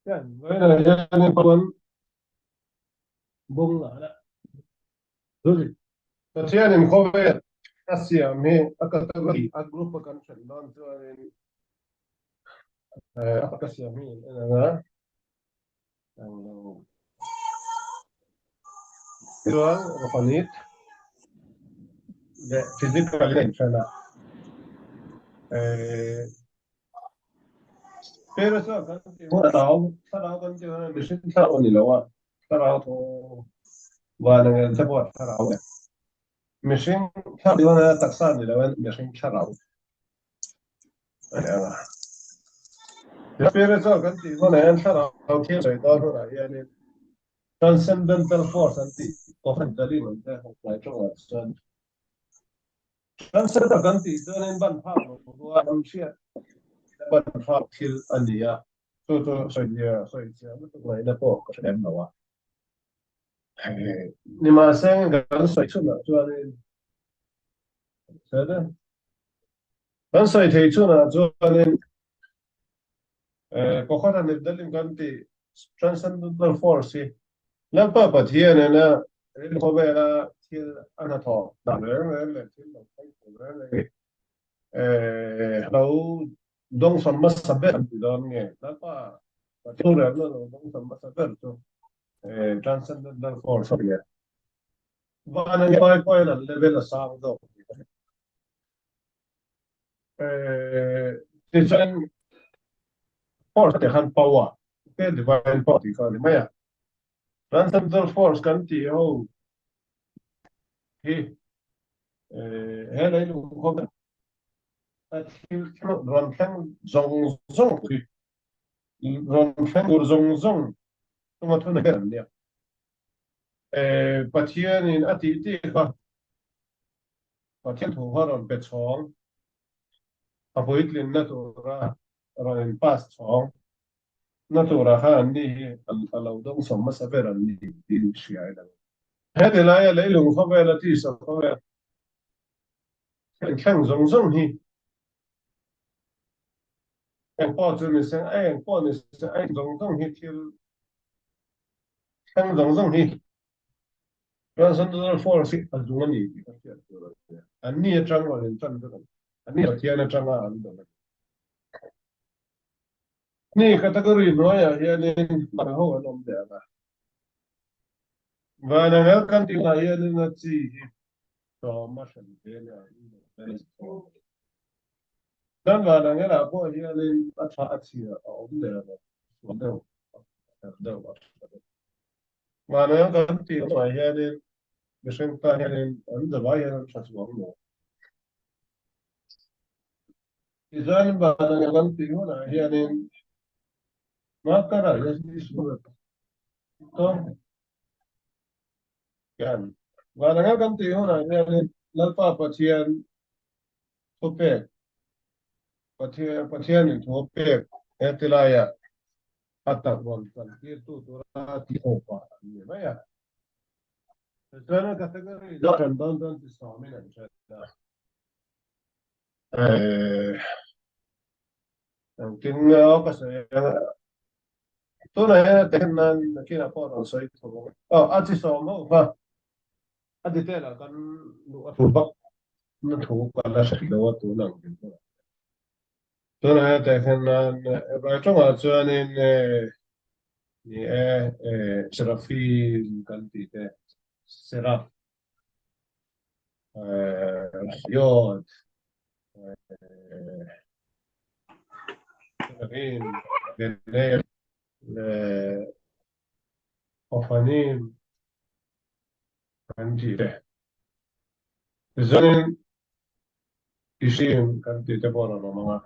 Yan, vawiinah hianin pawn bung la Pathianin khawvel a siam hi a category, a group a kan then dawn chuanin a ka siam hi in en ang a, ang lo chuan Rohanit leh physical in a inthen a, Spiritual kan tih hunah thlarau, thlarau kan tih hunah mihring thlarau a ni lo a, Thlarau thu van ang en te pawh thlarau e. Mihring thlarau a taksa ni lo in mihring thlarau a ni ang a. Spiritual kan tih hunah hian thlarau thil sawi dawn hunah hianin transcendental force an tih Kohhran Dalim an te hlai tawngah chuan Transcendental kan tih chuanin ban phak lo rual an hriat ban phak thil a ni a. Chu chu sawi sawi chiah lutuk ngaihna pawh ka hre lem lo a. Nimahse kan sawi chhunah chuanin kan sawi thei chhunah chuanin Kohhran a nipdalim kan tih Transcendental Force hi Lalpa Pathian ina rilru khawvela thil a hnathawh dan reng reng leh thil lo thleng tur reng reng hi lo Dawngsam hmasa ber an ti dawn nge? Lalpa Pathian rêlna lo dawngsam hmasa ber chu Transcendental Force a ni a. Van an pai pawhin an level a sang zawk tih ka hria. Tichuan Force te khan power te divine power tih kha a ni mai a. Transcendental Force kan tih ho hi he leilung khawvel A thil rawn thleng zawng zawng hi rawn thleng tur zawng zawng chunga thuna hian an nia. Pathianin a tih tih kha Pathian thu kha rawn pe chhawng, a puitlinna tura rawn in pass chhawng na tura kha an ni hi a lo dawngsawm hmasa ber an ni tiin hria ila. Heti laia leilung khawvela tisa khawvel Thleng zawng zawng hi eng pawh chu ni se, a eng pawh ni se, a eng zawng zawng hi thil thleng zawng zawng hi Transcendental Force hi a zung a ni tih ka hriat tur a ni. An ni atang rawn intan vek a ni. An ni Pathian atanga an dawn a ni. Ni category hnuaiah hianin hmar ho an awm leh ang a. Vanangel kan tih hunah hianin a chi hi Tawma hran ve leh a in dawh vel a. Chuan Vanangelah pawh hianin a tha a chhia a awm leh ang a, sual deuh a fel deuh a tha deuh. Vanangel kan tih hunah hianin mihring tan hianin an zavai hian an tha chuang lo. Tichuan Vanangel kan tih hunah hianin Makara Hian Vanangel kan tih hunah hianin Lalpa Pathian thupek Pathian Pathianin thu pek he tilaiah a tak rawn chantirtu tura tih ho pah an ni mai a. Tichuan a category zawh ṭan dawn chuan chi sawmin an ṭhen a. Engtin nge aw ka sawi ang a? Tunah hian a tehna nan nakinah pawh rawn sawi tho ang. Aw a chi sawm ho kha a detail ah kan luh a thu vak na thu kan la hre lo a tun ang din hunah hian. Tunah hian a tehna nan Hebrai tawngah chuanin ni e Serafim kan tih te Seraf Yod, Rin, Bener, leh Ophanim kan tih te. Tichuanin Ishim kan tih te pawh a rawn awm ang a.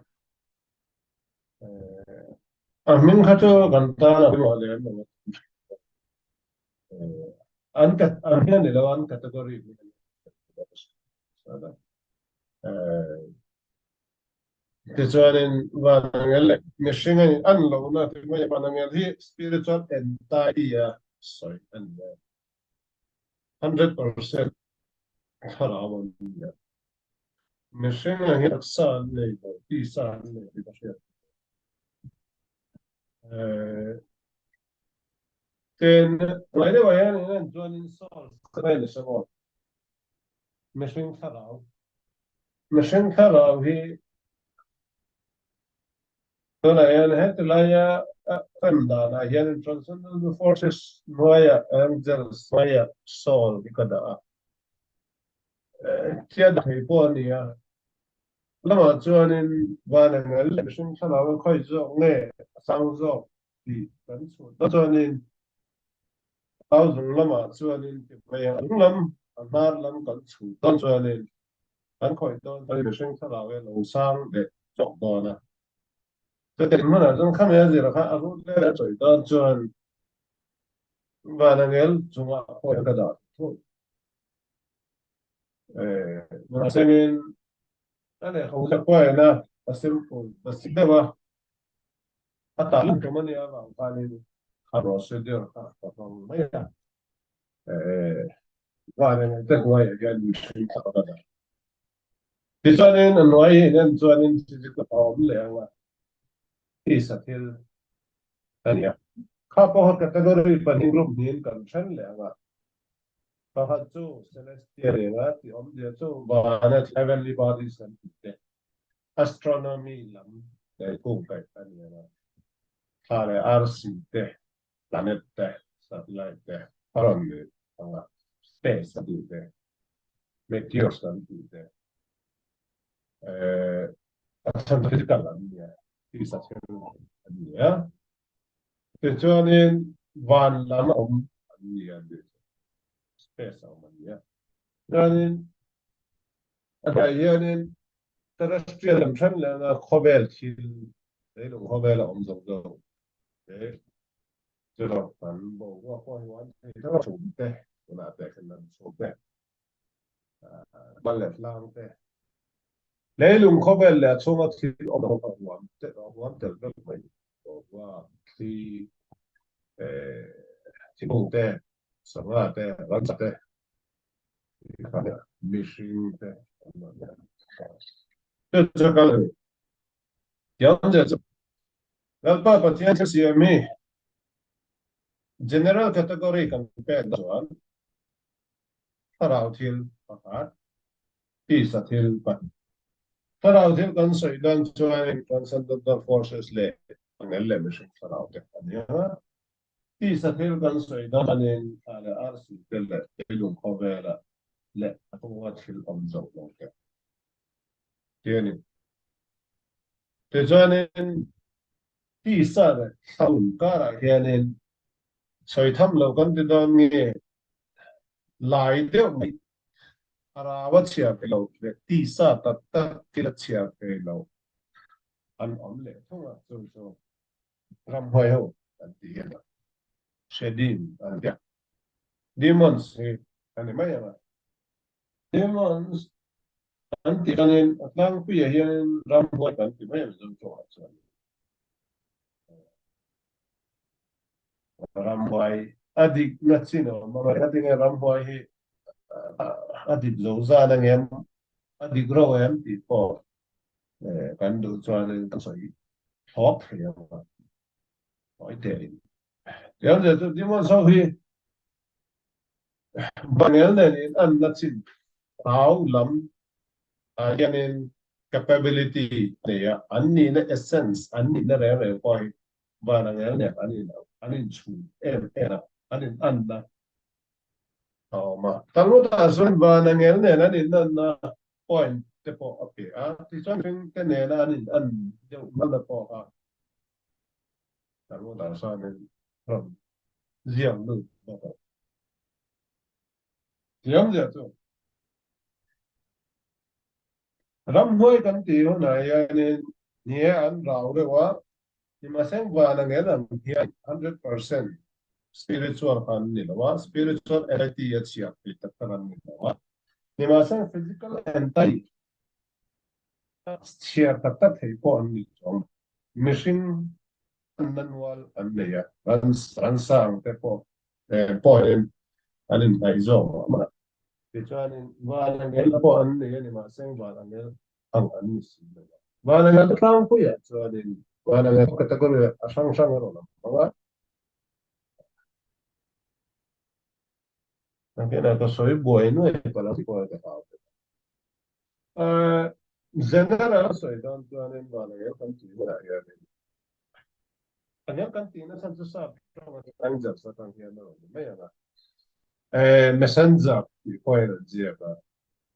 A hming kha chu kan tan a pawimawh lem lo a. An an hming a ni lo a, an category hming a ni. Tichuanin Vanangel leh mihring a an lohna tih mai a, Vanangel hi spiritual entity a sawi a ni a, 100% thlarau an ni a. Mihring ang hi taksa an nei lo, tisa an nei tih ka hriat. Tin, ngai deuhah hian in en chuanin soul ka en nasa maw? Mihring thlarau. Mihring thlarau hi tunah hian heti laia rem danah hian transcendental forces hnuaiah angels hnuaiah soul hi ka dah a. Chian thei pawh a ni a. Lamah chuanin van engel leh mihring thlarau a khawi zawk nge a sang zawk tih kan chhut dawn chuanin thau zung lamah chuanin ti mai a, zung lam a hnar lam kan chhut dawn chuanin kan khawih dawn chuanin mihring thlarau hi a lo sang leh chawk dawn a. Chutiang hmunah chuan khami a zir kha a rut leh a chawih dawn chuan van angel chungah pawh ka dah thung. Mahsengin a lehkhabu te pawhin a simple basic deuh a, a tah lam tum a nia avang khanin a procedure kha ka hmang mai a, van eng te hnuaiah hian mihring kha ka dah. Tichuanin a hnuai hi nen chuanin physical a awm leh ang a, tisa thil a ni a. Kha pawha category pahnih group hnihin kan then leh ang a, Pakhat chu celestial enga tih awmzia chu vana heavenly bodies kan tih te, astronomy lam leh kungkaih a ni ang a, thla leh arsi te, planet te, satellite te a rawn ni ang a, space a tih te, meteors kan tih te, a chhan chu physical an ni a, tisa thil an ni a. Tichuanin van lam a awm an ni a tih chu space a awm an ni a. Chuanin a hnuaiah hianin terrestrial lam hran lehna khawvel thil leilung khawvel a awm zawk zawk te chu kan boruak pawh hi uan thei deuh a chhum te tunah te khan an chhum te mal leh tlang te leilung khawvel leh a chhunga thil awm ho kha huam te huam tel vek mai boruak thli thingkung te sangha te ransa te mihring te chu chu kal tiang che chu Lalpa Pathian thil siam hi general category kan pek chuan Thlarau thil pakhat, tisa thil pahnih. Thlarau thil kan sawi dan chuanin transcendental forces leh angel leh mihring thlarau te a ni ang a. Tisa thil kan sawi dan chuanin thla leh arsi te leh leilung khawvela leh a chhunga thil awm zo lo te ti a ni. Tichuanin tisa leh thlarau inkarah hianin sawi tham lo kan ti dawn nge Lai deuh mai a rau a chhiar thei lo leh tisa tak tak thil a chhiar thei lo an awm leh thung a, chu chu ramhuai ho an ti hian a Shedim an ti a, Demons hi a ni mai ang a, Demons an tih atangin a tlangpuiah hianin ramhuai kan ti mai ang chu tawhah chuan. Ramhuai a dik na chin a awm a, engati nge ramhuai hi a dik zo zan ang em, a dik ro em tih pawh kan duh chuanin kan sawi thlawp thei ang a, sawi teh in. Tiang zia chu Demons ho hi Bangel nen in an na chin thau lam ah hianin capability a nei a, an nihna essence, an nihna reng reng pawh hi van angel nen an in an inchhun em em a, an in anna a awm a. Talmud-ah chuan van angel nen an in anna point te pawh a pe a, tichuan mihring te nena an in an deuh nalna pawh kha Talmud-ah chuanin rawn ziak lut bawk a. Thiam zia chu ramhnuai kan tih hunah hianin ni e an rau deuh a, nimahseng van angel ang hian 100% spiritual kha an ni lo a, spiritual entity a chhiar thei tak tak an ni lo a, nimahseng physical entity a chhiar tak tak thei pawh an ni chuang lo. Mihring anna nual an nei a, ransa ang te pawh pawhin an inhnaih zawk mah mah. Tichuanin van angel pawh an nei a ni, mahse van angel ang an ni si lo a. Van angel Nakinah ka sawi buai nuai palh ang tih pawh ka hlau deuh a. General sawi dawn chuanin Vanangel kan tih hunah hianin Angel kan tihna chhan chu sap tawng atang angels atang hian a rawn ni mai ang a. Messenger tih pawh hian an ziak a.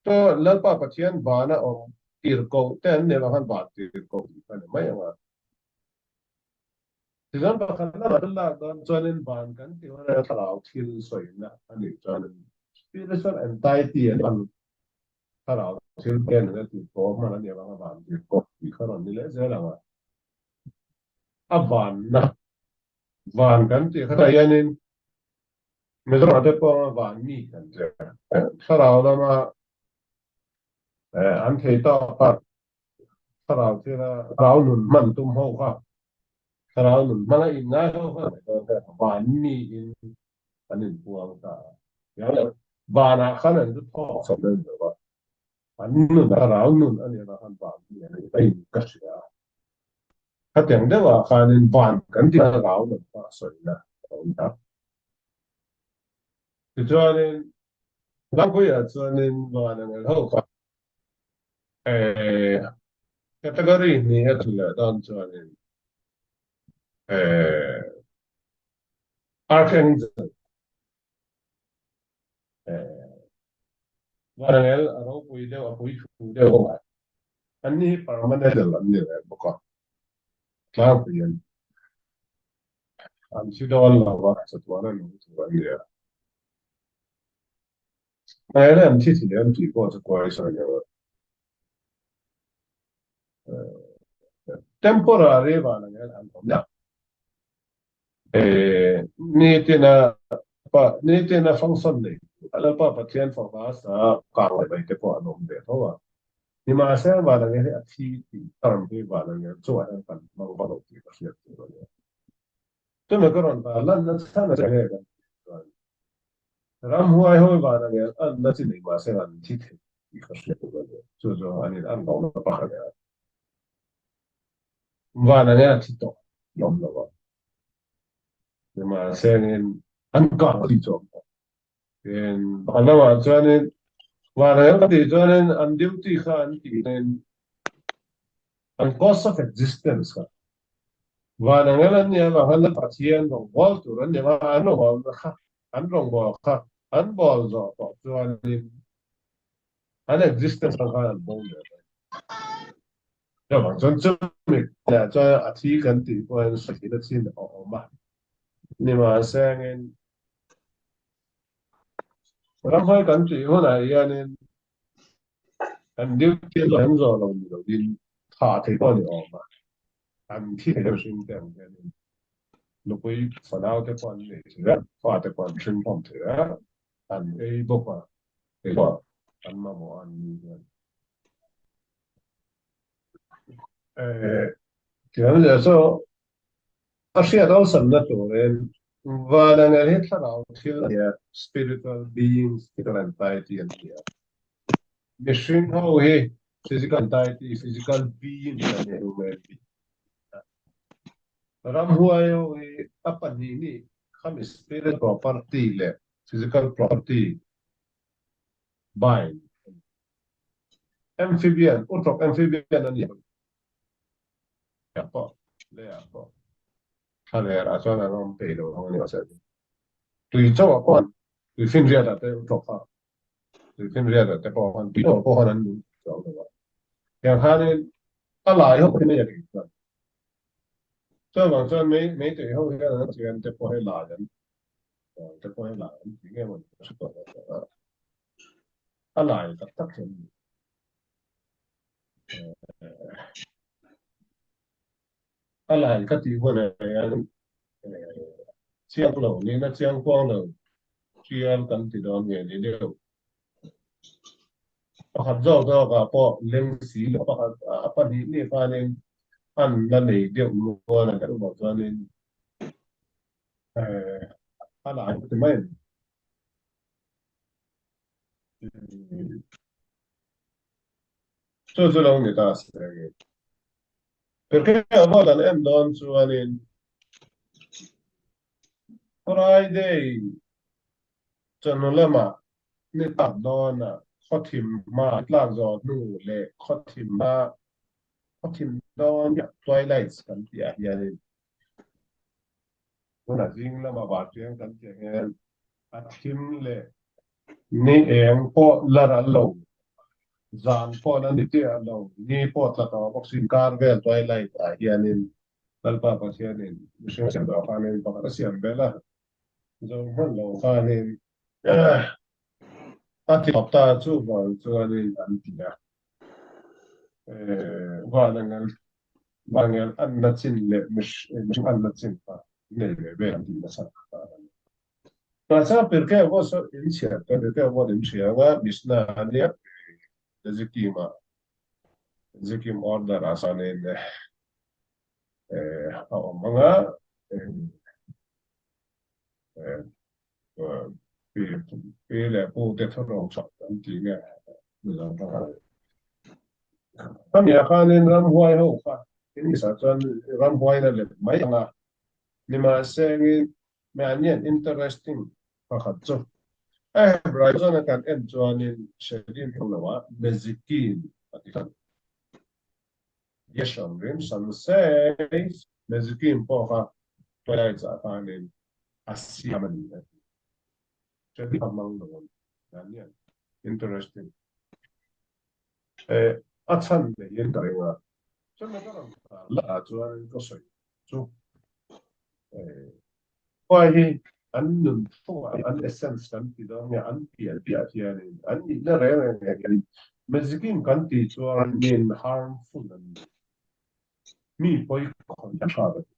Chu Lalpa Pathian vana awm tirhkoh te an nih avang khan van tirhkoh tih kha a ni mai ang a. Tichuan pakhat lamah chu lak dawn chuanin van kan tih hunah thlarau thil sawina a nih chuanin spiritual entity an hman thlarau thil hian an tirhkoh a hman a nih avanga van tirhkoh tih kha rawn ni leh zel ang a. A vanna van kan tih kha hianin Mizoramah te pawh anga van mi kan ti a, thlarau lama an thei tawk a thlarau thila thlarau nun hman tum ho kha thlarau nun hmanga in ngai ho kha van mi in an inpuang ta a, vanah khan an zu thawk chho dawn lo a, an nun thlarau nun a nih avang khan van mi an ni mai in ka hria a. Khatiang deuhah khanin van kan tih thlarau lam kha a sawina a awm ta. Tichuanin tlangpuiah chuanin van ang el ho kha category hnih a thu leh dawn chuanin archangel Vanangel a ropui deuh a pui thu deuh a an ni hi permanent an ni leh bawk a tlangpui an an thi dawn lo va chatuan a nung tur an ni a Vanangel an thi thei an tih pawh chu kuai sawi lo a temporary Vanangel an awm a Nitina pa nitina function nei Lalpa Pathian fapa sa kang leh mai te pawh an awm ve tho a. Nimahse Vanangel hi a thi tih term hi Vanangel chungah hian kan hmang vak lo tih ka hriat tur a ni a. Chumi ka rawn ta lanna chhan a nge kan tih chuan ramhuai hawi Vanangel anna chi nei mahse an thi thei tih ka hriat tur a ni a. Chu chu an in an lohna pakhat a ni a. Vanangel a thi tawh lawm lo a. Nimahsengin an kang tih chu awm tawh. Tin, pakhat lamah chuanin Vanangel ka tih chuanin an duty kha an tih an cost of existence kha Vanangel an nih avang khan Pathian rawngbâwl tur an ni a, an rawngbâwlna kha an rawngbâwl kha an bâwl zawh tawh chuanin an existence khan an bo leh mai. Chuvang chuan chumi leh chuan a thi kan tih pawhin sahin a chin a awm a, nimahsengin ramhuai kan tih hunah hianin an duty an zawh lo ni lovin thah theih pawh a ni awm a, an thi thei deuh hrim te ang hianin nupui fanau te pawh an nei thei a, fate pawh an hrim hlawm thei a, an ei bawk a, ei pawh an mamawh a an ni hian. A hriat awlsamna turin Vanangel hi thlarau thil a ni a, spiritual beings, spiritual entity an ti a. Mihring ho hi physical entity, physical beings an ni a, human being. Ramhuai ho hi a pahnih nih khami spirit property leh physical property bind a ni. Amphibian, utawk amphibian a ni ang. Lei ah pawh, lei ah pawh thlaler ah chuan an awm peih lo ang a ni mahse tui chauh ah pawh tui finriat ah te utawk kha tui finriat ah te pawh khan tui chauh ah pawh khan an nung chuang lo a. Tiang khanin a lai ho hi mai a nih chuan chuvang chuan mei meitei ho hian an thian te pawh hei lai an te pawh hei lai an ti nge maw ni ka hre tawh lo a. A lai tak tak hian a lai ka tih hunah hian chiang lo nihna chiang kuang lo tial kan ti dawn nge ni deuh. Pakhat zawk zawkah pawh leng si lo pakhat a pahnih nih khanin an la nei deuh nual a kan awm chuanin a lai ka ti mai a ni. Chu chu lo ni ta se nge. Perke a va dan en dawn chuanin Friday Chawhnu lamah ni tak dawnah khawthim hma tlak zawh hnu leh khawthim hma khawthim dawn twilights kan tih ah hianin tunah zing lama vartiang kan tih ah hian a thim leh ni eng pawh la ral lo, zan pawh la ni chiah lo, ni pawh tla tawh bawk si kar vel twilight ah hianin Lalpa Pathianin mihring a siam tawh khanin pakhat a siam belh a. Zo hman lo khanin a ti tawp ta chu vang chuanin an ti a. Vanangel vanangel anna chin leh mihring anna chin kha nei ve ve an tih nasa ta a ni. Mahse Pirkei pawh saw in chhiar ta Pirkei pawh in hria anga Mishnah a nia Zikima Zikim order ah sanin a awm anga pi leh pu te thurâwng chhuah an tih nge Mizo tawngah Khami ah khanin ramhuai ho kha English ah chuan ramhuai na let mai anga nimahsengin mahnian interesting pakhat chu a Hebrai zawna kan en chuanin Shedim hmang loah Mezikin a ti tlat. Yeshon rim sam says Mezikim pawh kha twilight ah khanin a siam a ni a ti. Hre a hmang lo a ni. Dan hian interesting. Eh a chhan neiin ka ring a. Chumi ka rawn tar lah chuan ka sawi chu eh Khuai hi an nun thungah hi an essence kan ti dawn nge an pian piah hianin an nihna reng reng nge hianin Mezikim kan tih chuan min harmful an ni. Mi pawi khawih an hrat a ti.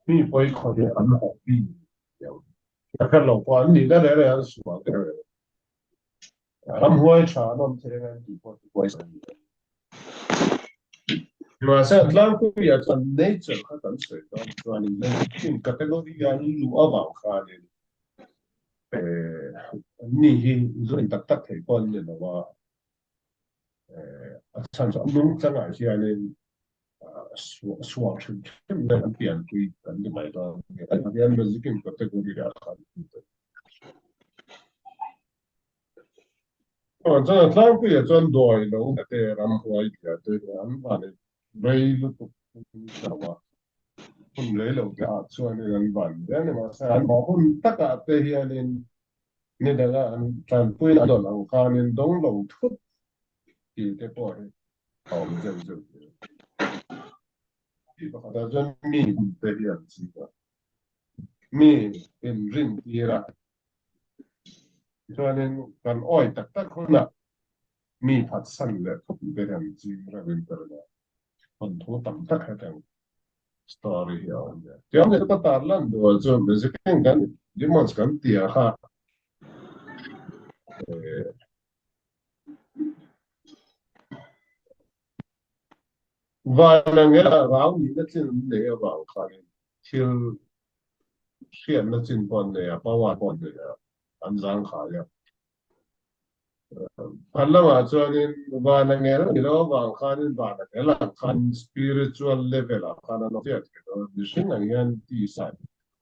Mi pawi khawih an hawpi ang. Ka hre lo pawh an nihna reng reng an sual reng reng. Ramhuai tha an awm thei ang tih pawh chu huai sawi a ni. Mahse a tlangpuiah chuan nature kha kan sawi dawn chuanin heng category an luh avang khanin ni hi zawin tak tak thei pawh an ni lo a, a chhan chu a nungchangah hianin sual hrim hrim nen an pianpui kan ni mai dawn a ni. Hian music-in category ah khan Chuan a tlangpuiah chuan dawi lo te ramhuai bia te an van rei lutuk lo a, hun rei lo te ah chuanin an van hle a ni. Mahse an mah hun takah te hianin ni danga an tanpuina an dawn ang khanin dawng lo thut tih te pawh hi a awm zeuh zeuh zel. Tih pakhatah chuan mi te hi an chik a, mi inrin tir a. Chuanin kan awi tak tak hunah mi phatsan leh thawk te hian ching reuhin ka ring a, thawnthu tam tak hetiang story hi a awm ve. Tiang ni ka tar lan duh chu music in kan demons kan ti a kha van angela rau nihna chin an nei avang khanin thil hriatna chin pawh an nei a, power pawh an nei a, an zangkhai a. Phan lamah chuanin van angel a ni lo avang khanin van angel ah khan spiritual level ah khan an awm chiah thei lo a, mihring ang hian tisa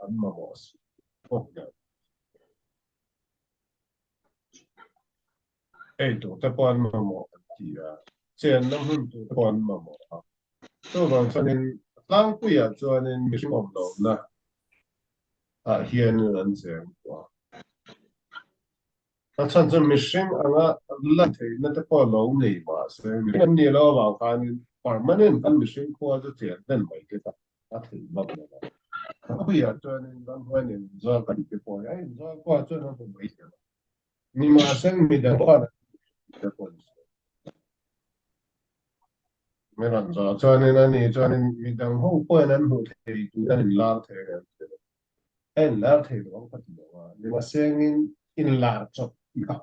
an mamawh si bawk nen. Ei tur te pawh an mamawh an ti a, chenna hmun tur te pawh an mamawh a. Chuvang chuanin a tlangpuiah chuanin mihring awm lohna ah hianin an cheng tawh a. A chhan chu mihring anga la theihna te pawh lo nei mahse mihring an nih loh avang khanin permanent an mihring khua chu chen hlen mai te kha a theih vak lo a. Tlangpuiah chuanin ramhuain inzawr kan tih te pawh hi a inzawr pawh chuan a hmu mai thei lo. Nimahsela mi dang khan te pawh ni se. Mi rawn zawh chuanin a ni chuanin mi dang ho pawhin an hmuh thei tur an inlar thei ang em ti lo. A inlar thei lo ang ka ti lo a, nimahsengin inlar chawp tih kha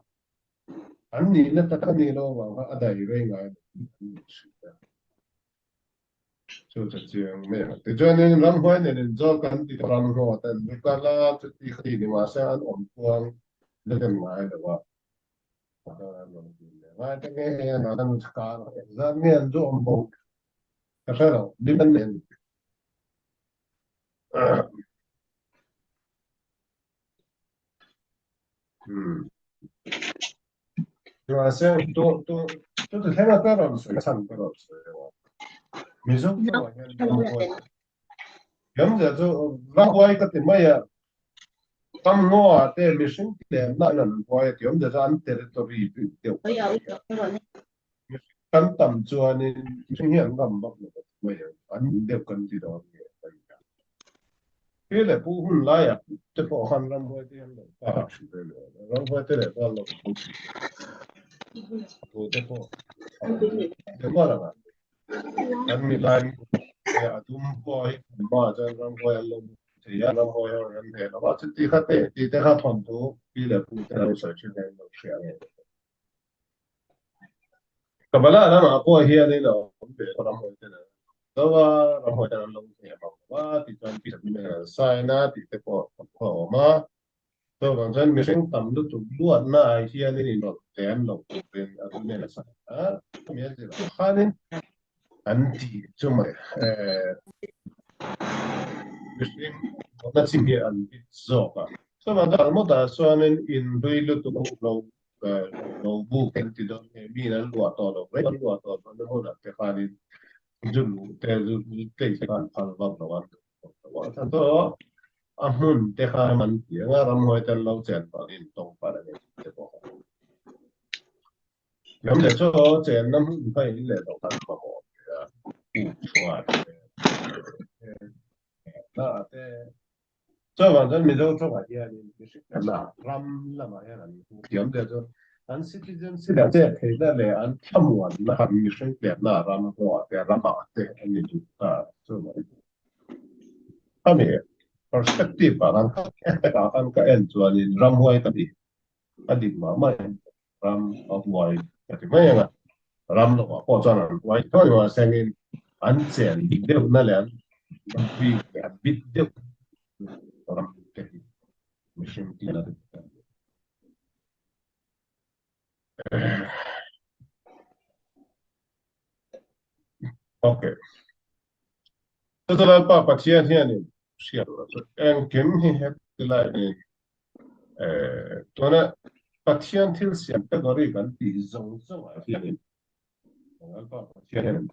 an nihna tak a nih loh avang kha a dai rei ngai lo tih an ni hrilh a. Chu chu chiang mai ang. Tichuanin ramhuai nen inzawr kan ti tawh ramhaw ten zu kal a, chuti kha ti ni mahse an awm kuang la dem ngai lo a. Ngai te nge hei an an kar engzat nge an zu awm bo ka hre lo, lim an nei a ni. Umm. Mahse tu tu chu ti thleng a ka rawn sawi chhan ka rawn sawi deuh a. Mizo tawngah hian ramhuai Gamzia chu ramhuai ka ti mai a. Ramngaw te mihring tlemna in an huai a ti awmzia chu an territory bik deuh kan ti a. Mihring kan tam chuanin mihring hi an ram vak lo ka ti mai ang. An deuh kan ti dawn nge ka ti a. Pi leh pu hun laiah te pawh khan ramhuai te hi an lo kah thin em em a, ramhuai te leh pawh an lo tho thin a, thu te pawh a awm deuh reng a. Kan mi lai te a dum pawh hi kan hmaah chuan ramhuai an lo hmu thei a, ramhuai ho an hneh lo a, chuti kha te tih te kha thawnthu pi leh pu te lo sawi thin hian an lo hria ngei bawk a. Kabbalah lamah pawh hianin a awm ve a, ramhuai te nen an lo a, ramhuai ten an lo hneh mang lo a, tichuan pi nen an sign a tih te pawh a awm a. Chuvang chuan mihring tam lutuk luatna ah hianin inrawlh ve an lo turin a nen a sign a, chumi a zirah khanin an tih chu mai mihring luatna chin hi an bit zawk a. Chuvang chuan Talmud-ah chuanin inhlui lutuk lo lo buk an ti dawn nge mi an luah tawh lo mai an luah tawh lohna hmunah te khanin zu luh te zu tlei te kha an phal vak lo a an duh tawh lo a a hmun te kha an ti ang a ramhuai te an lo chen vangin tawng palh a ni tih te pawh kha lam leh chu chenna hmun kha in leh lo khan mamawh a puk chhuah te te Chuvang chuan Mizo tawngah hianin mihring ram lamah hian an hmu thiam deuh chu an citizenship ah chet theihna leh an thlamuanna kha mihring tlemna ram hmuah te ramah te an ni duh ta chu mai. Khami perspective ah khan takah khan ka en chuanin ramhuai ka ti a dik mah mah in ram a huai ka ti mai ang a, ram lovah pawh chuan an huai thawi mah sengin an chen deuhna leh an bik leh an bit deuh ram te hi mihring tihna te a ni. Okay. Chu chu Lalpa Pathian hianin hriat tur chu engkim hi heti lai ni Tuna Pathian thil siam category kan tih zawng zawngah hianin Lalpa Pathian hian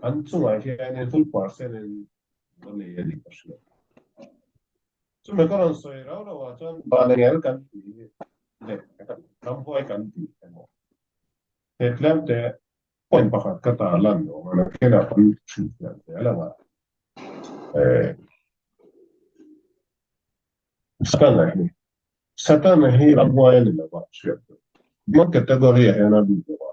an chungah hianin full percent in lo nei a nih ka hria. Chumi ka rawn sawi rau rauah chuan Vanengel kan tih hi leh ramhuai kan tih emaw he tlemte point pakhat ka tar lan awm a, nakinah kan hrilhfiah zel ang a. Satana hi Satana hi ramhuai a ni lo a, hriat tur. Demon category ah hian a lut lo a.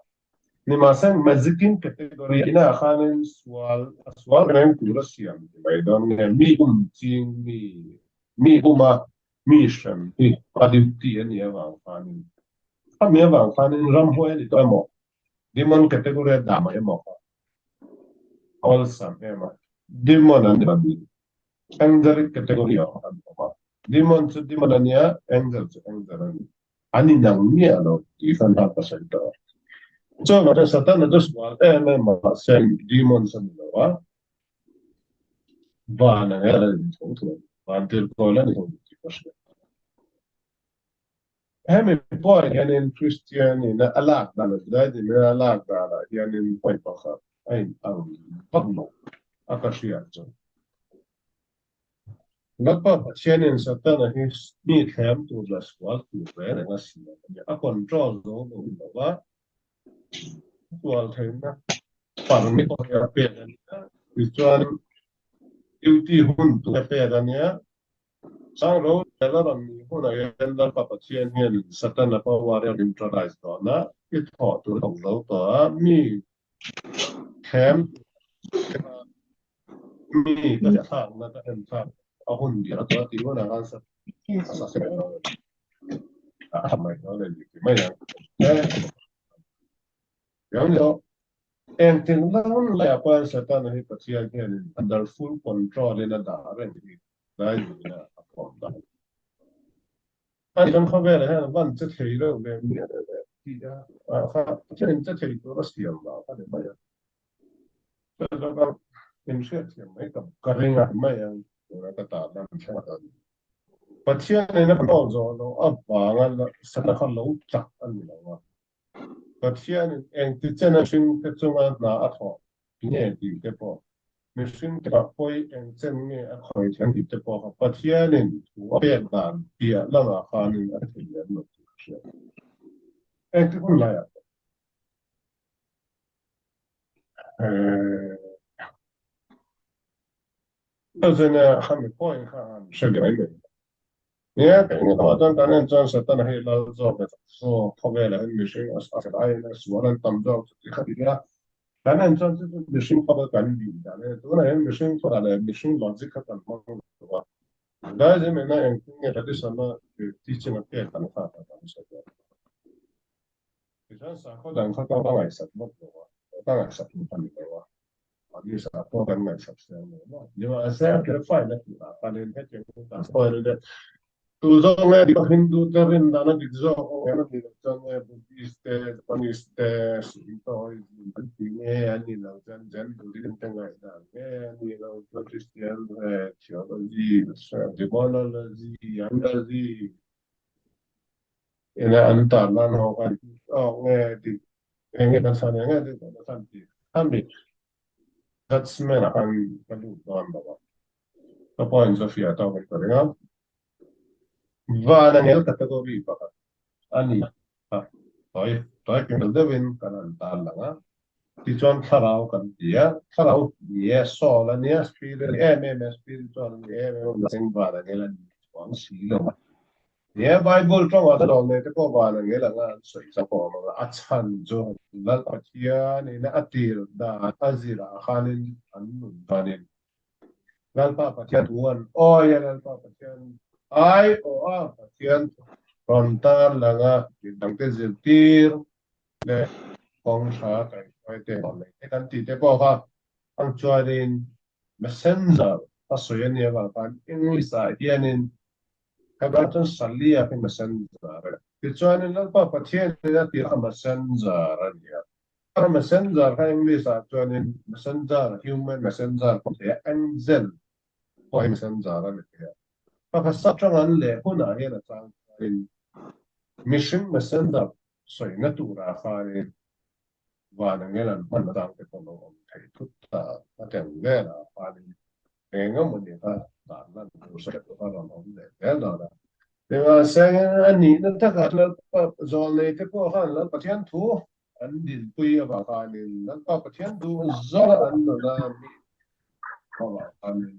Nimahse magic-in category inah khanin sual a sual reng tur a siam ti mai dawn nge mi bum ching mi mi buma mi hrem hi a duty a nih avang khanin khami avang khanin ramhuai a ni tawh emaw demon category a dah mai emaw kha awlsam em a demon an ni lo ni. Angelic category ah an awm a, demon chu demon a nia, angel chu angel a ni. An inang miah lo tih khan hla ka sawi tawh a. Chuan mahse Satana chu sual em em mahse demons a ni lo a, van ang ela ni tho tho a ni, van tirhkawl a ni tho tih ka hria. Hemi point hianin Christian in a lak dan a Judaism in a lak danah hianin point pakhat a in ang vak lo a ka hriat chu. Lalpa Pathianin Satana hi mi thlem tur leh sual tur reng reng a siam a ni. A control zo lo lo va, sual theihna permit pawh hi a pek a ni a, tichuan duty hun tur a pek a nia. Sangro tel a rawn nih hunah hian Lalpa Pathian hian Satana power a neutralize dawn a, i thawh tur a thawk zo tawh a, mi thlem mi ka thlakna ka en thlak a hun diah tawh a tih hunah khan Satana a tha mai dawn a ni ti mai ang. Engtin lam laiah pawh Satana hi Pathian hianin under full control in a dah reng hi dai duhna a pawm dan. A nih chuan khawvelah hian van che thei reuh ve miah leh leh tih a kha Pathianin che thei tur a siam vang a ni mai a. Chuan inhriatthiam mai ka ring a mai ang tuna ka tan lam thleng a ni. Pathianin a pawh zawh loh avanga Setana kha lo chak a ni lo a. Pathianin engti chena hringte chunga hna a thawh nge tih te pawh, mihringte ah pawi eng chen nge a khawi thiam tih te pawh kha Pathianin thu a pek dan piah lamah khanin a thei lem lo tih ka hriat. Engti hun laiah pawh. Chuan khami point kha an hre ve mai mai. Nia, kei ni lamah chuan kan en chuan Satana hi lal zawk leh chak zawk khawvelah hian mihring a fel aiin a sual an tam zawk chu tih kha ti ila, kan en chuan chu chu mihring khawvel kan bih dan a ni. Tunah hian mihring khawvel leh mihring logic kha kan hmang lo a. Judaism ina engtin nge tradition a teaching a pek kan kha kan hre dawn. Tichuan sakhaw dang kha ka ngaihsak vak lo a, ka ngaihsak vak a ni lo a. Mahni sakhaw kan ngaihsak siang lo maw? Nimahse a clarify na turah khanin hetiang hi kan sawi a ni. Tu zawk nge dik a Hindu te rin dan a dik zawk ang em a nih loh chuan nge Buddhist te, Japanese te, Shintoism an tih nge a nih loh chuan Zen Buddhism te ngaihdan nge a nih loh chuan Christian theology, demonology, analogy, Ina an tan nan ho khan awk nge dik eng nge kan san eng nge dik kan san tih khami judgement ah khan ka lut dawn lo a, ka point chu a fiah tawk in ka ring a. Van a ngel category pakhat a ni a, tawi tawi fel deuhin kan han tan lang a, tichuan thlarau kan ti a, thlarau ni e, soul a nia, spirit a ni em em e, spiritual a ni em em a, mihring van a ngel a ni chuang si lo a. He Bible tawngah chuan awmnei te pawh van ang ila an sawi chak awm ang a, a chhan chu Lal Pathianin a tir dan a zirah khanin an nun danin Lalpa Pathian thu an awi a, Lalpa Pathian ai awh a, Pathian rawn tar lang a, midangte zirtir leh kawng tha kaihhruai te awmnei te kan tih te pawh kha ang chuanin messenger a sawi a nih avang khan English ah hianin Hebrai chuan Salia hi messenger a ni. Tichuanin Lalpa Pathianin a tirh a messenger a ni a. A messenger kha English ah chuanin messenger, human messenger pawh thei a, angel pawh hi messenger a ni thei a. Pakhat sap tang an leh hunah hian a chang chuanin mihring messenger sawina turah khanin van angel an hman atang te pawh lo awm thei thut ta a tel velah khanin eng emaw ni kha dan lan tur hriat tur a rawn awm leh zel dawn a. Nimahse a nihna takah Lalpa zawlnei te pawh khan Lal Pathian thu an dinpui avang khanin Lalpa Pathian duh zawng an nun a mi avang khanin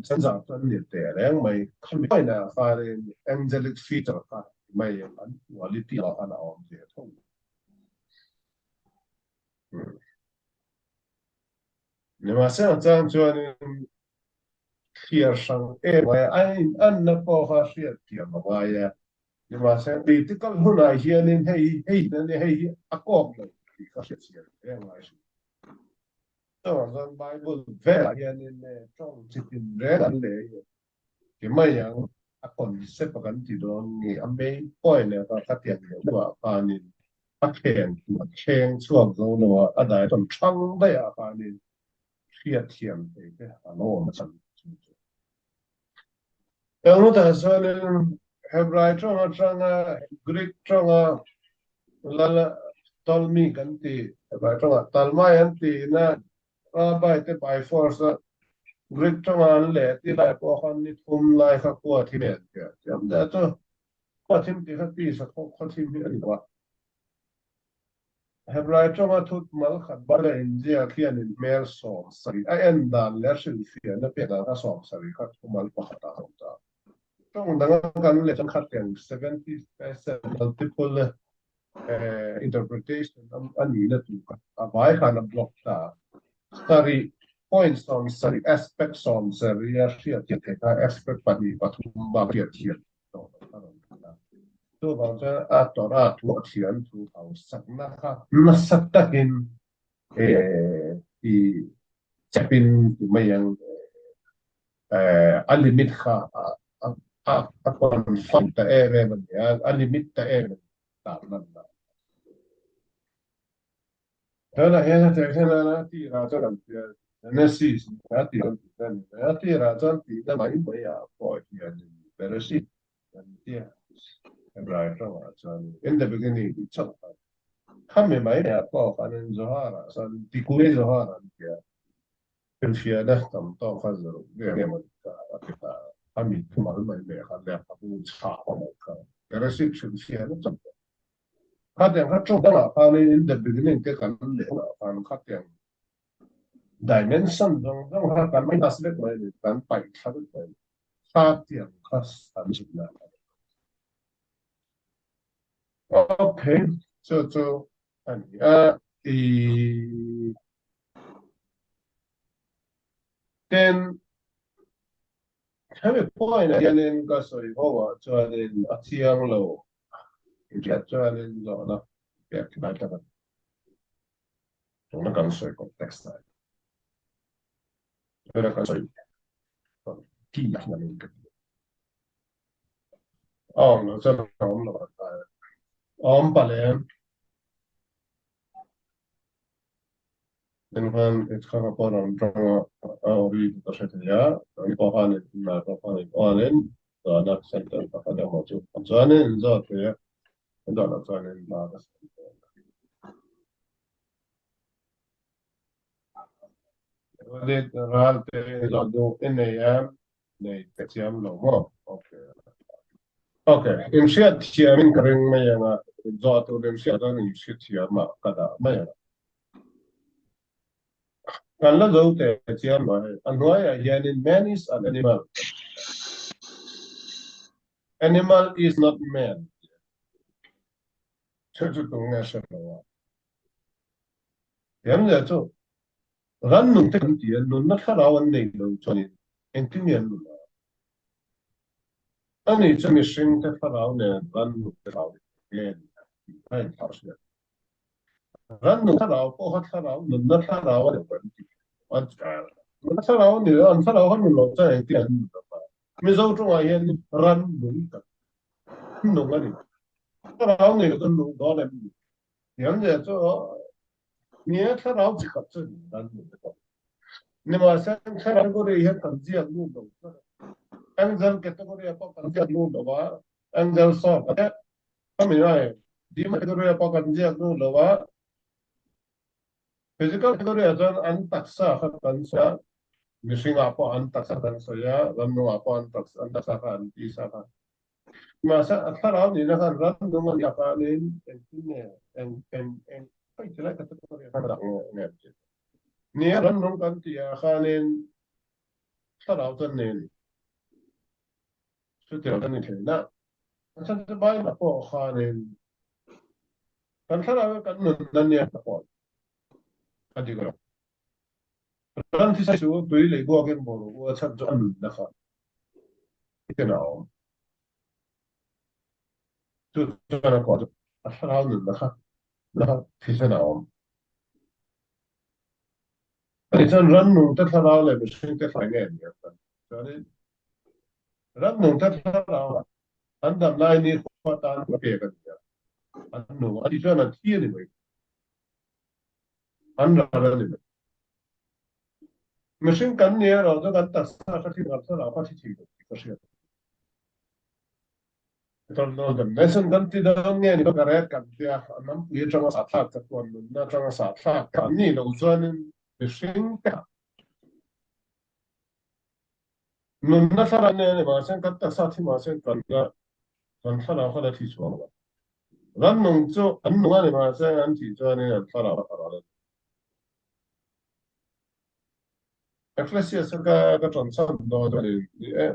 Chenza chu an ni teh reng mai. Khami painah khanin angelic feature kha mai an quality ah khan a awm ve tho. Nimahse a chang chuanin thliar hrang em mai a, a inanna pawh kha hriat thiam a ngai a. Nimahse critical hunah hianin hei hei hi hei hi a kawk lo tih kha hriat thiam hle a ngai hrim. Chuvang chuan Bible velah hianin tawng chi tin reng an lei a. Ti mai ang, a concept a kan ti dawn nge, a main point leh kha khatiang deuh deuhah khanin a kheng a thleng chhuak zo lo a, a dai rawn thang daih ah khanin hriatthiam thei te a lo awm chan chu chu. Engutah chuanin Hebrai tawng atanga Greek tawnga lal Ptolemy kan ti, Hebrai tawngah Talmai an tihna Rabbi te by force a Greek tawnga an leh ti lai pawh khan ni thum lai kha khua thim en tih a thiam deuh chu. Khua thim tih kha tisa khaw thim hi a ni lo a. Hebrai tawnga thut mal khat bal a inziak hianin hmel 70 a en dan leh a hrilhfiahna pek dan kha 70 kha thumal pakhat ah a awm ta. Tawng danga kan leh chuan khatiang 70% multiple interpretation a nihna tur kha a vai khan a block ta a. Sarih point 70 aspect 70 a hriat thiam theih kha aspect pahnih pathum bak hriat thiam tawh loh kha rawn ti a. Chuvang chuan a Torah thu a thiam thu hausakna kha nasa takin ti chepin ti mai ang a limit kha a confine ta em em a ni a, a limit ta em em a ni tan lan. Tunah hian hetiang hian a tirah chuan an ti a, Genesis a tirah an ti a ni mai a, tirah chuan tihna mai maiah pawh hian. Bereshit kan tia Hebrai tawngah chuan in the beginning tih chauh kha khami mai ah pawh khanin Zohar-ah chuan Tikkunei Zohar an tia hrilhfiahna tam tawk kha zaruk vel emaw ni kha a ti ta a mi thumal mai mai kha lehkhabu chhah pawh mai kha Bereshit hrilhfiahna chauh kha khatiang kha tawng dangah khanin in the beginning te kan leh hunah khan khatiang Dimension zawng zawng kha kan minus vek mai a ni, kan paih thla vek mai a ni. Thla tiang kha kan zirna a ni. Okay, chu chu a ni a, i ten hemi point ah hianin ka sawi ho ah chuanin a chiang lo inhriat chuanin zawhna pek lai tak a ni. Tuna kan sawi context ah tuna kan sawi ti ah hian in ka ti a awm lo chuan a awm lo an ta awm palem tin khan i kha ka pawh ram tanga a ori ka hre thei a an pawh khan in na pawh khan in awn in na center pakhat emaw chu chuan in zawt thei a Zawh loh chuan in hma ka sawn dawn a. Walid Ralte zawh duh i nei em? Nei ka chiam lo maw? Okay. Okay, in hriat thiam in ka ring mai ang a, zawh tur in hriat chuan in hre thiam ah ka dah mai ang a. Kan la zo teh chiam lo hei. A hnuaiah hianin man is an animal. Animal is not man tih chu tu nge hre lo a. Tiang leh chu rannung te kan ti a, nunna thlarau an nei lo chuanin engtin nge an nun a? Ani chu mihring te thlarau nen rannung te thlarau nge ni a tih kha inthlau hriat. Rannung thlarau pawh kha thlarau nunna thlarau a ni kan ti. Nunna thlarau a ni lo, an thlarau kha nun lo chuan engtin an nun ang a? Mizo tawngah hian rannung tak nung a ni. Thlarau nei lo chuan nung dawn em ni? Tiang zia chu ni e, thlarau chi khat chu ni rannung te pawh. Nimahse thlarau category hian kan ziak lut lo tlat a. Angel category ah pawh kan ziak lut lo a, angel sawm te Khami ai demon category ah pawh kan ziak lut lo a, physical category ah chuan an taksa kha kan sawi a, mihring ah pawh an taksa kan sawi a, rannung ah pawh an taksa an taksa kha an tisa kha. Mahse a thlarau nihna khan rannung a nih avangin engtin nge eng eng eng khawi ti lai category ah khan a dah nge nge an ti. Nia rannung kan tih ah khanin thlarau chuan nei a ni. Chutiang kan ni thei na. A chhan chu Bible pawh khanin kan thlarau kan nun a nia ta pawh a dik lo. Ram thisa chu tui leh buakin bawr u a chhan chu a nunna kha thisen a awm. Chu chuan a kawh chu a thlarau nunna kha thisen a awm. Ani chuan rannungte thlarau leh mihringte thlarau nge ni ang kan tih chuanin rannungte thlarau ah an dam lai ni khua tan a pek a ni a, an nung a, ani chuan an thi a ni mai, an ral a ni mai. Mihring kan ni erawh chu kan taksa kha thi kan thlarau kha thi thei lo tih ka hriat. Nelson kan ti dawn nge ni ka ret kan tia a nampui atanga sah thlak ka tuan nunna atanga sah thlak ka an nih loh chuanin mihring te nunna thlarau nen ni mahse kan taksa thi mahse kan la kan thlarau kha la thi chhuak lo rannung chu an nung a ni mahse an thih chuanin an thlarau a ral a ni. Ecclesiastes ka ka tawn chhan dawn chuanin ni e.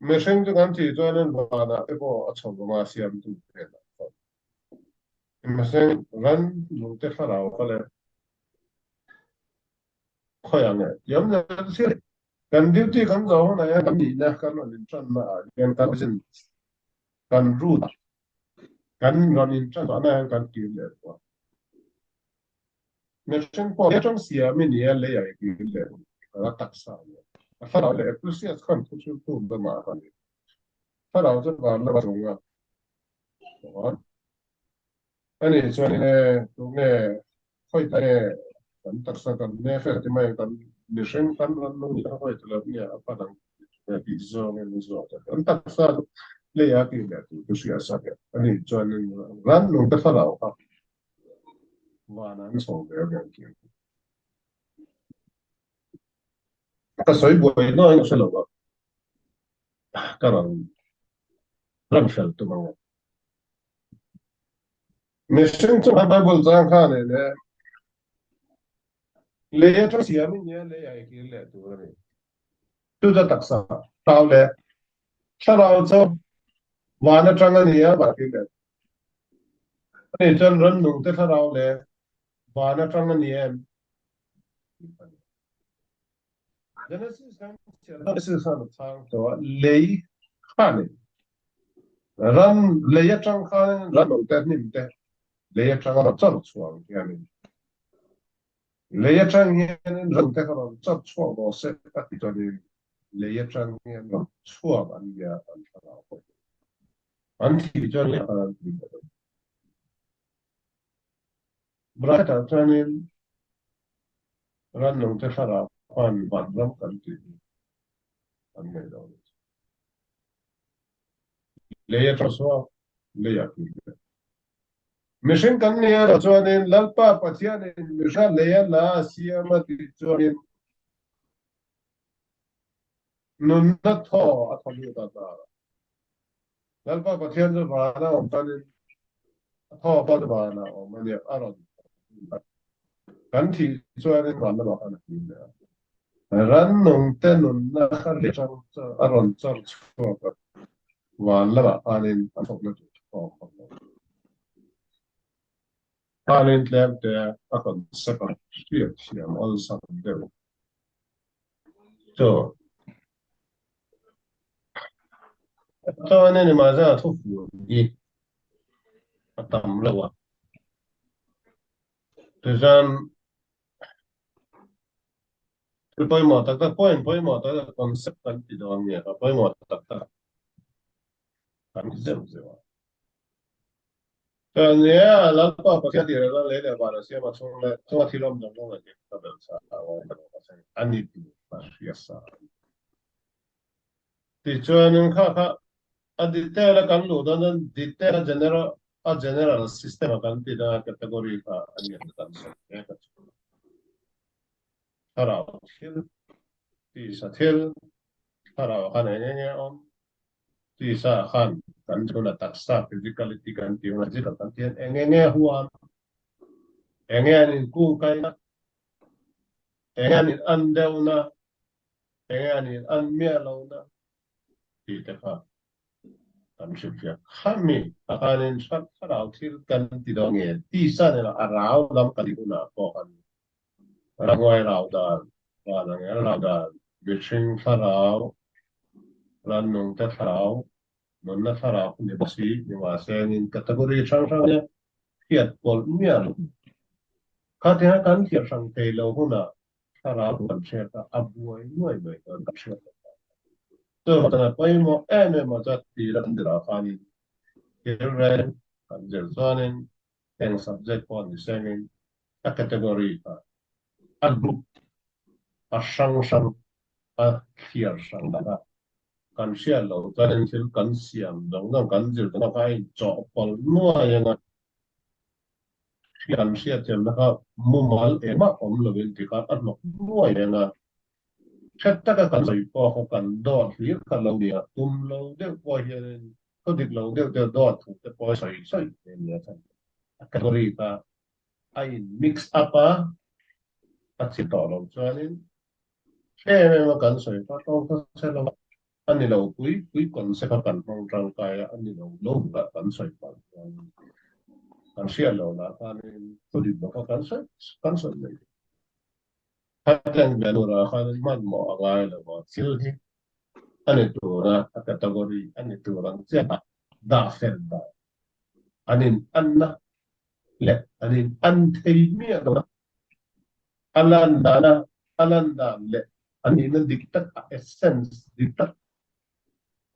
Mihring chu kan thih chuanin vanah te pawh a chho vang a, siamtu hnenah chuan. Mihring ran nungte thlarau kha le khawi ang e tiam zel thil kan duty kan zo hunah hian kan nihna kan rawn intanna ah hian kan origin kan root kan rawn intan chhuahna hian kan kir leh rual. Mihring pawh lei atang siam i ni a, leiah i kir leh ang tih kha a taksa a ni a. A thlarau leh Ecclesiastes khan thu chu tu lamah a ni. Thlarau chu van lama chung a chuan ani chuan enge tunge khawi ta nge kan taksa kan ne fel ti mai kan Mihring kan rannung nih a hawi ta lo nge a pan ang tih zawngin a zawt a. Kan taksa chu leia tih leh tur chu hria sak e. Ani chuanin rannung te thlarau kha van an chho ve reng thin. Ka sawi buai hnuaiin ka hre lo va, ka rawn rawn hrel tum ang e. Mihring chungah Bible chang kha nei leh lei atang siamin nia lei a ikir leh tur a ni. Chu chu taksa thlarau leh thlarau chu van atang a ni a, van kir leh a ni chuan rannung te thlarau leh van atang a ni em? Genesis kan chhiar Genesis khan a chhang tawh a, lei khan in ran lei atang khan ran awm te hnim te lei atang a rawn chawr chhuak hian in lei atang hian in ran te kha rawn chawr chhuak rawh se a ti chuan in lei atang hian rawn chhuak an nia an thlarau pawh an thih chuan lei khan an tui leh dawn. Bracket-ah chuanin rannungte thlarau khan vanram kan tih hi an nei lo a ni. Lei a tha chhuak, lei a tui leh. Mihring kan ni erawh chuanin Lalpa Pathianin mihra lei a la a siam a tih chuanin nunna thaw a thaw lut a hnar a. Lalpa Pathian chu vana awm chuanin a thaw pawh chu vana awm a nia, a rawn thaw a. Kan thih chuanin van lamah khan a hlim leh a. Rannungte nunna kha leh chang chu a rawn chawr chhuak a, van lamah khanin a thawkna tur thaw a khawp lo. Khanin tlemte a concept a hriat thiam awlsam deuh chu. Chuan ni mahse a thu fur hi a tam lo a, tichuan thil pawimawh tak tak point pawimawh tak tak concept kan ti dawn nge kha pawimawh tak tak kan ti zeuh zeuh a. Chuan nia Lalpa Pathian tih reng a lei leh van a siam a chhung leh chunga thil awm zawng zawng leh tih ka belh chah a a ni tih ka hria sa a ni. Tichuanin kha kha a detail a kan luh dawn chuan detail a general a general system a kan tih dawn a category kha a ni ang kan sawi mek a chu. Thlarau thil, tisa thil, thlarau khan eng eng nge awm, tisa khan kan tuna taksa physicality kan tih hunah physical kan tih hian eng eng nge huam, eng nge an inkungkaina, eng nge an in an deuhna, Enge a nih an miah lo na tih te kha kan hrilhfiah. Khami a khanin thlarau thil kan ti dawn nge tisa nena a rau lam kan tih hunah pawh kan ramhuai rau dan, van angel rau dan, mihring thlarau, rannung te thlarau, nunna thlarau kha ni bawk si nimahse nin category hrang hrang nia hriat pawlh miah lo. Khatianga kan hriat hrang thei lo hunah Thlarau kan hriat a, a buai nuai mai chuan kan hriat loh vang a ni. Chuvangin a pawimawh em em a chuan tir a kan zirah khanin thil reng kan zir chuanin eng subject pawh ni sengin a category kha a group a hrang hrang a thliar hrang dak a, kan hriat loh chuanin thil kan siam zawng zawng kan zir zawng kha a inchawhpawlh nuai ang a. Kan hriatthiamna kha mumal engmah awm lovin ti khan a hnawk nuai reng a. Hret taka kan sawi pawh kha kan dawt hlir kha lo nia, tum lo deuh pawh hianin thu dik lo deuh deuh dawt thu te pawh sawi sawi thei nia chhan a category kha a in mix up a, a chi tawh lo chuanin em em a kan sawi kha tawng kha se lo a. A ni lo pui pui concept a kan hmang tangkai a, a ni lo lo lah kan sawi palh chuan kan hriat lo lah khanin thu dik bawk a kan sawi kan sawi mai thei. Khateng Benura khan hmanhmawh a ngai lo a, thil hi a ni tura a category a ni tur ang chiah a dah fel dan an in anna leh an in an thei miah lo a, a lan dana a lan dan leh a nihna dik tak a essence dik tak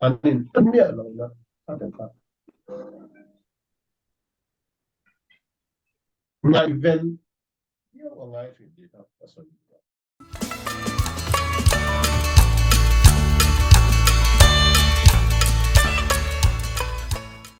an in an miah lo na a tel ta. Ngaihven viau a ngai thin tih kha ka sawi duh a.